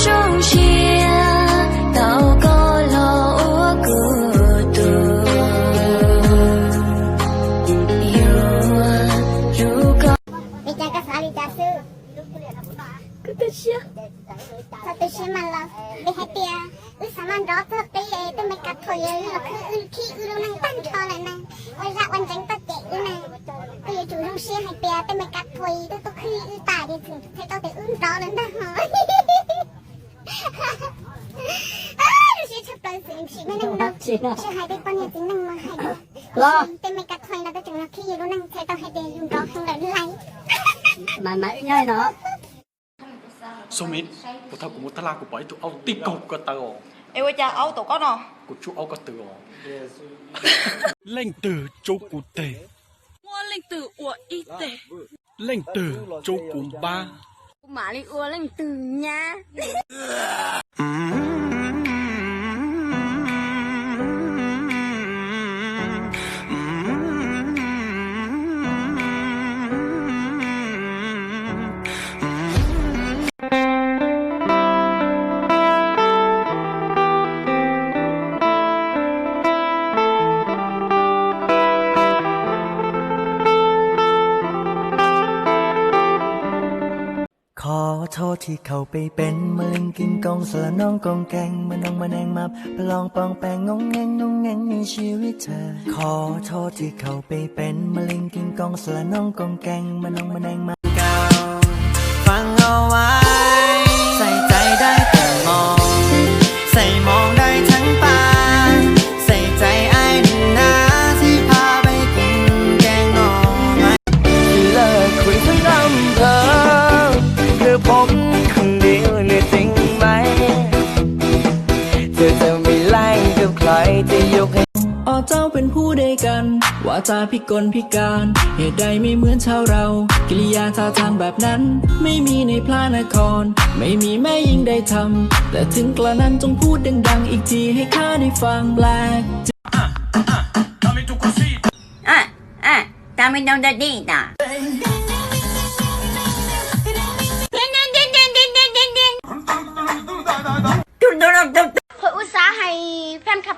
Zoo siab tau koj los ua kuv tus, yuav hlub koj. Li cas koj xav li cas xwb? Kuv tu siab. Txhob tu siab mas los, vim hais tias wb xav maj nrov txog peb tej me kab thoj, yog los khwb wb, khib wb lub neej tag nrho lawm na, ua zaj ua ntseev txoj cai wb na. Koj yuav tsum zoo siab hais tias tej me kab thoj twb tuaj khwb wb tas ces txhais tau tias wb nrov lawm ntag hos. Zoo siab tshaj plaws xwb, sim me neej no tsis hais tej poj niam txiv neej mas hais tias tej me kab thoj no twb tseem los khib yus lub neej, txhais tau hais tias yus nrov heev lawm lais. Mas mas wb nyob no. Xub Mim, puas thaum kuv mus tab laj kuv pom ib tug aub tib kaug ko taw os. Es ua cas aub tom koj no? Kuv tsuj aub ko tw os. Leej twg tsuj kuv teg? Muaj leej twg ua ib teg? Leej twg tsuj kuv npab? Kuv mam li ua leej twg nyab.ขอโทษที่เข้าไปเป็นมะเร็งกินกองสละน้องกองแกงมะนงมะแนงมาประลองปองแปงงงแงงงงแงงในชีวิตเธอ ขอโทษที่เข้าไปเป็นมะเร็งกินกองสละน้องกองแกงมะนงมะแนงมา ฟังเอาไว้ ใส่ใจได้แต่มอง ใส่มองได้ทั้งปาก ใส่ใจอ้ายหนึ่งนะ ที่พาไปกินแกงหน่อไม้ ที่เลิกคุยทั้งอำเภอ เหลือผมคนเดียวเนี่ยจริงไหม เธอจะไม่ไล่กับใคร จะยกให้ อ๋อ เจ้าเป็นผู้ใดกัน วาจาพิกลพิการ เหตุใดไม่เหมือนชาวเรา กิริยาท่าทางแบบนั้น ไม่มีในพระนคร ไม่มีแม่หญิงใดทำ แต่ถึงกระนั้นจงพูดดังๆ อีกทีให้ข้าได้ฟัง แปลก Dame tu cosita. Ah, ah, dame tu tetita. Thôi, ឧស្សាហ៍ ให้แฟนคลับ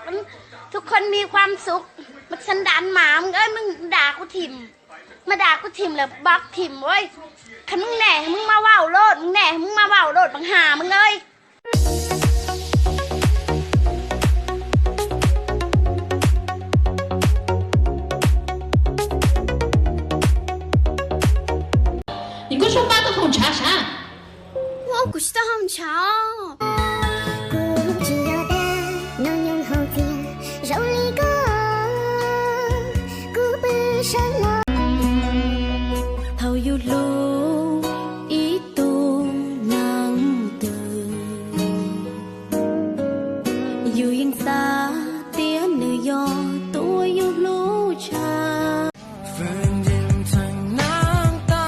ทุกคนมีความสุข บักสันดานหมามึงเอ้ย มึงด่ากูถิ่ม มาด่ากูถิ่มเหรอบล็อกถิ่มเว้ย คันมึงแน่มึงมาเว้าโลด มึงแน่มึงมาเว้าโลด บักห่ามึงเอ้ย Nws kuj sab pab tau hau ntshav sab. Ua kuv tsis tau hau ntshav. Kuv tsis yog dab hnub nyoog hau txias zoo li koj, kuv pw sawv los. Thaum yus hlub ib tug neeg twg, yus yeej xav tias nws yog tus uas yus hlub tshaj. Vươn nhìn thành nắng ta,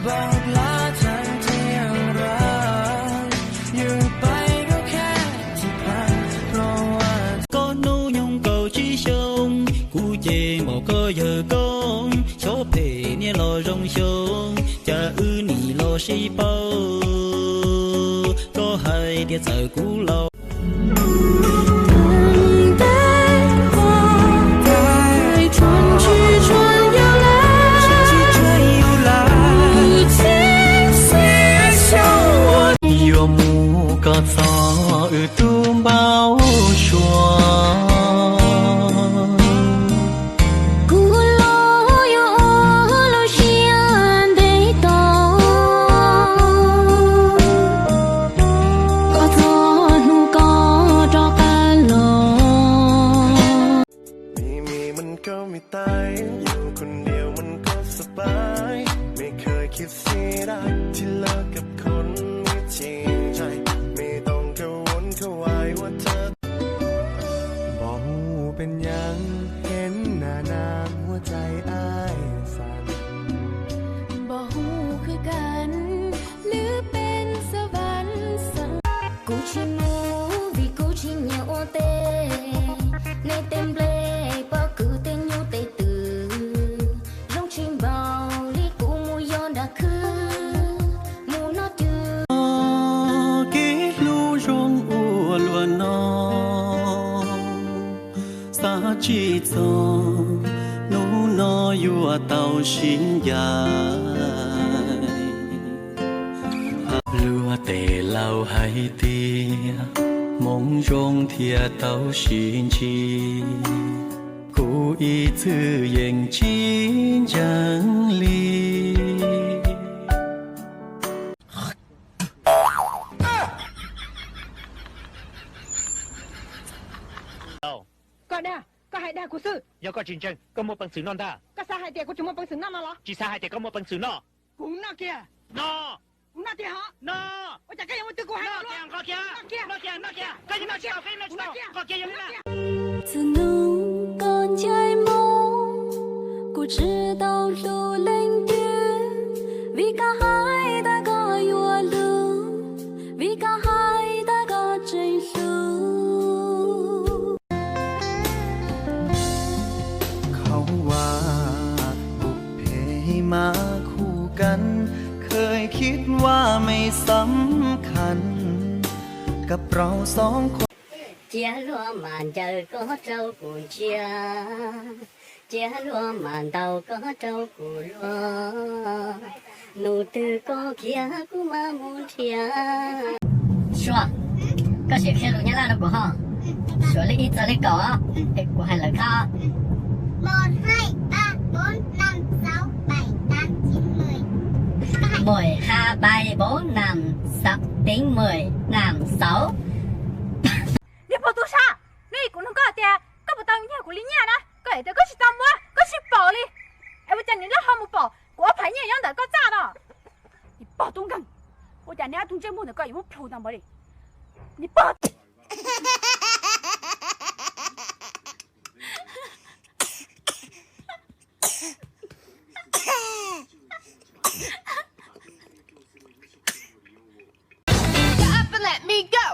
bao la thành thiên đàng, อยู่ไปก็แค่ที่ผ่าน เพราะว่า Koj hnub nyoog kaum tsib xyoo, kuv ces npaum koj yawg koob, xyov phem niaj los zoo xyoo, cas wb nim los sib paub, koj hais tias txawm kuv laus. Yuav mus koj txog wb tub npau suav. Kuv los yuav ua lub siab ntev tos, koj txog hnub koj rov qab los. ไม่มีมันก็ไม่ตาย อยู่คนเดียวมันก็สบาย ไม่เคยคิดเสียดาย ที่เลิกกับคนไม่จริงใจ ไม่ต้องกังวลเข้าไว้ว่าเธอ บ่ฮู้เป็นหยัง เห็นหน้านางหัวใจอ้ายสั่น บ่ฮู้คือกัน หรือเป็นสวรรค์สั่ง Kuv tsis mus vim kuv tsis nyiam ua teb, nej tej nplej pob kws tej nyuj tej twm zoo tsis npaum li kuv mus yos nram khw, mus noj cw. Tsis txog hnub no yuav tau sib ncaim. Luag tej laus hais tias hmoov zoo thiaj tau sib ntsib, kuv ib txwm yeej tsis ntseeg li. Koj dag, koj hais dag kuv xwb. Yog koj tsis ntseeg, koj muaj peev xwm noj ntag. Koj xav hais tias kuv tsis muaj peev xwm noj no los? Tsis xav hais tias koj muaj peev xwm noj. Kuv noj kiag. No. Kuv noj tiag hos. No. Ua cas koj yuav muab twg kuv hais no los? Noj kiag, noj kiag, noj kiag. Koj yuav noj tsis tau, koj yuav noj tsis tau. Qhov kiag yog li na. Txij hnub koj ncaim moo, kuv tsis tau hlub leej twg, vim koj hais tas koj yuav hlub, vim koj hais tas koj tseem hlub. Khau va, kuv phem mas khu kan, khơi khit va mej sắm khăn, kab rau soob khuam. Cia luag mam ncaws koj rau kuv ntsia, cia luag mam ntaus koj rau kuv luag, nub twg koj khiav kuv mam mus nrhiav. Suav, koj sim qhia lus Nyab Laj rau kuv ho. Suav lej ib txog lej kaum, es kuv hais lawv thaj. Một, hai, ba, bốn, năm, sáu, bảy, tám, chín, mười. Một, hai, ba, bốn, năm, sáu, chín, mười, năm, sáu. Niag pog tub sab, hnub ib kuv nug koj tias koj puas tau nyiag kuv li nyiaj na, koj hais tias koj tsis tau muab, koj tsis pom li. Es ua cas niam loj ho mus pom kuv ob phav nyiaj nyob ntawm koj txaj no? Niag pog tub nkeeg, ua cas niag ob tug ntsej muag ntawm koj yuav muab plhu tau npaum li? Niag pog. Shut up and let me go.